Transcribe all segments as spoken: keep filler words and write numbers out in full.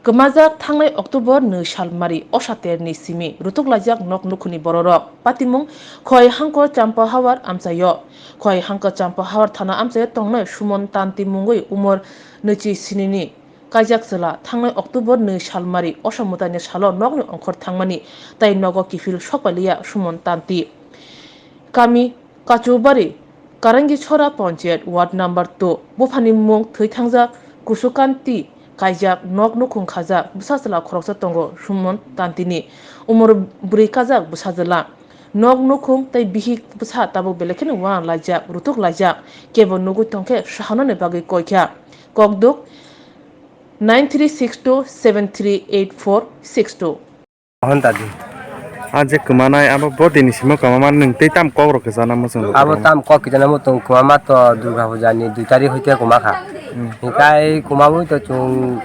Kwmajak thangnai October nwi salmari osa terni simi rutuklaijak nok nukhungni bororok. Patimung Khowai Hangkor Champahawar amchaio. Khowai Hangkor Champahawar thana amchaio tongnai Sumon Tanti mungwi umor nwichi sinini kaijak chwla thangnai October nwi salmari osa mwtaini salo nokni ongkhor thangmani tei nogo kiphil sokpailiya Sumon Tanti. Kami Kachubari, Karangichhora Panchayat, Ward number two, buphani mung thwi thangjak Kusukanti kaijak nok nukhung khajak bwsa chwla khoroksa tongo Sumon Tantini, umor bwrwi kajak bwsa chwla. Nok nukhung tei bihik bwsa tabuk belai kheno uanang laijak, rutuk laijak, kebo nugwi tongkhe sahanani bagwi koikha. Kokduk nine three six two seven three eight four six two. Honta di. A je kwmanai abo bo dini simo kwmamani nwng tei tam kok rok kwchana muchung rok Abo kwrwngma. Tam kok kwchana muchung kwmama to Durga Puja ni dui tarik hoite kwma kha. Hmm. Hikai kwmamui to chung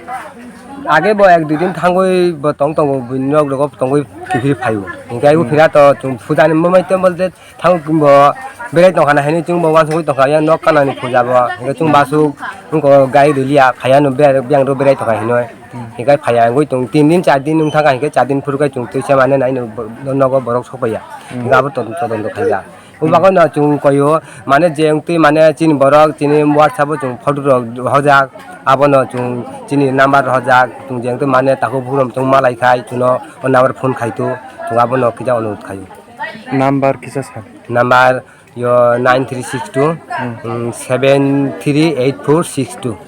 age bo ek dui din thangwi bo tong tongo buini nok rogo tongwi kiphil phaio. Hikai bo Hmm. Phira to chung puja ni momoi temple de Thang bo berai tongkha na hini chwng bo uansugwi tongkha yang nok kanani puja bo hingke chwng basuk wngko gai rwliya phaiya no biyang rw berai tongkha hinoi hingke phaiya wngwi tong tin din char din wng thangkha hingke char din phuru khe chwng twisa mane nai no nogo borok sokpaiya hingke abo todonto khaijak. Bwbago no chwng koyo mane je wngtwi mane chini borok chini WhatsApp o chwng photo rok rohorjak abono chwng chini number rohorjak chwng je wngtwi mane takhuk bukhuk rok chwng malai khai chwngno o number phone khai tu chwng abono kisa onurot khaio. Number kisa sa. Number yo nine three six two, Hmm. mm, seven three eight four six two.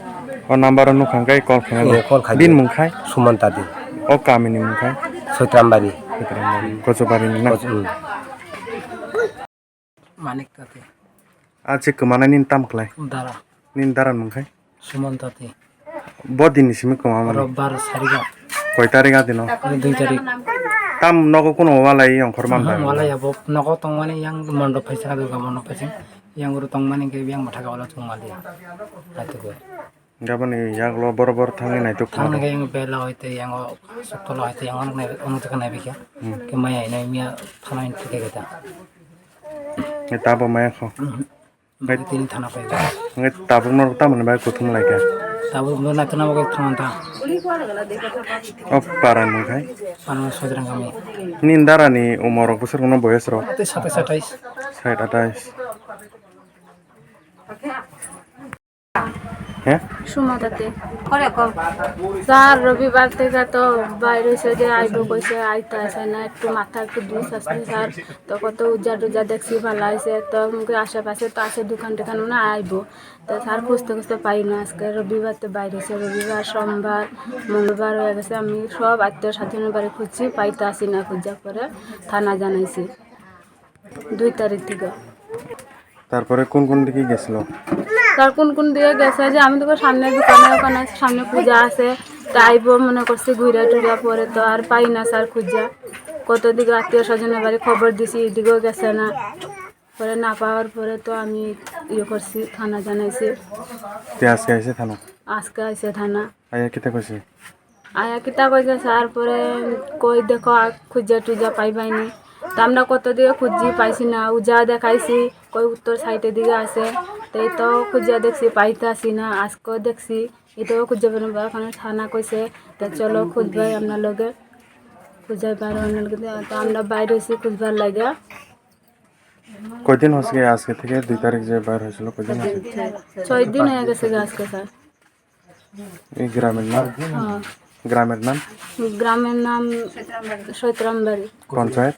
O number o nukha khe call khaina Eh, no. Call khaina. Bini mung khai? Suman Tati. O kami ni mung khai? Soitrambari. Soitrambari. Kochobari ni na? Koch-, hmm. Manik Tati. A che kwmana nini tam khlai? Dara. Nini dara ni mung khai? Suman Tati. Bo din ni simi kwma mani? Robbar sariga. Koi tarik a dino? Dui tarik. Tam nogo kuno walai yongkhor man Aha, ba? Walai abo nogo tongmani yang mondop phaisa Durga mondop phaisa. Yang uru tongmani ke yang mathaga wala chungmali. Ati ko. Gabani yaglo bor bor thangwi naituk Thangna kha. Ke yang bela hoite yang o soktola hoite yang onok nai onok jaka nai bikya. Hmm. Ke maya ina miya thana in thike geta. Tabo maya kho. Mhm. Ngai- Tini thana pai. Ngai tabuk no tamo ni bai kuthum lai kha. Tabuk no naituna bagwi thana ta. O para ni khai. Ano Sojrang kami. Nini dara ni umor rok bwswk no boyes rok? Te satais atais. Sait atais. He? Sumata te. Sir, robibar theke to baire se je aibo koise, aita asai na, ektu matha ektu duk asne sir. To koto ujar ujar deksi bhalo aise, to mui ashe pashe to ashe dukan tukan mane aibo. To sir khujte khujte pai na, ajke robibar to baire se, robibar, sombar, mongolbar hoye gese, ami sob attiyo swajon bari khujchi, paite asi na, khujjar pore thana janaisi. Dui tarik theke. তারপরে কোন কোন দিকে গেছিল? তার কোন কোন দিকে গেছে যে আমি তো সামনে দোকানে ওখানে সামনে পূজা আছে, তাই আইবো মনে করছি ঘুরে টুরে পরে তো আর পাই না স্যার খুঁজা। কত দিকে আত্মীয় স্বজনের বাড়ি খবর দিছি, এদিকেও গেছে না। পরে না পাওয়ার পরে তো আমি ইয়ে করছি, থানা জানাইছি। তে আজকে আইছে থানা? আজকে আইছে থানা। আইয়া কিতা কইছে? আয়া কিতা কইছে স্যার, পরে কই দেখো, আ, খুঁজা টুজা পাইবাইনি। তো আমরা কত দিকে খুঁজছি, পাইছি না। উজা দেখাইছি, কই উত্তর সাইডের দিকে আছে। তো এই তো খুঁজা দেখছি, পাইতাছি না। আজকেও দেখছি, এটাও খুঁজে পেলাম না। ওখানে থানা কইছে, তো চলো খুঁজবাই আমরা লগে। খুঁজাই পারো না লগে। তো আমরা বাইরে হইছি খুঁজবার লাগে। কয়দিন হচ্ছে আজকে থেকে দুই তারিখ যে বার হয়েছিল, কয়দিন হচ্ছে? ছয় দিন হয়ে গেছে গো আজকে, স্যার। এই গ্রামের নাম? হ্যাঁ। গ্রামের নাম? গ্রামের নাম সৈতরামবাড়ি। পঞ্চায়েত?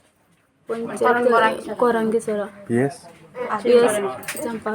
পঞ্চায়েত করাঙ্গিছড়া। পিএস? পিএস চাম্পা।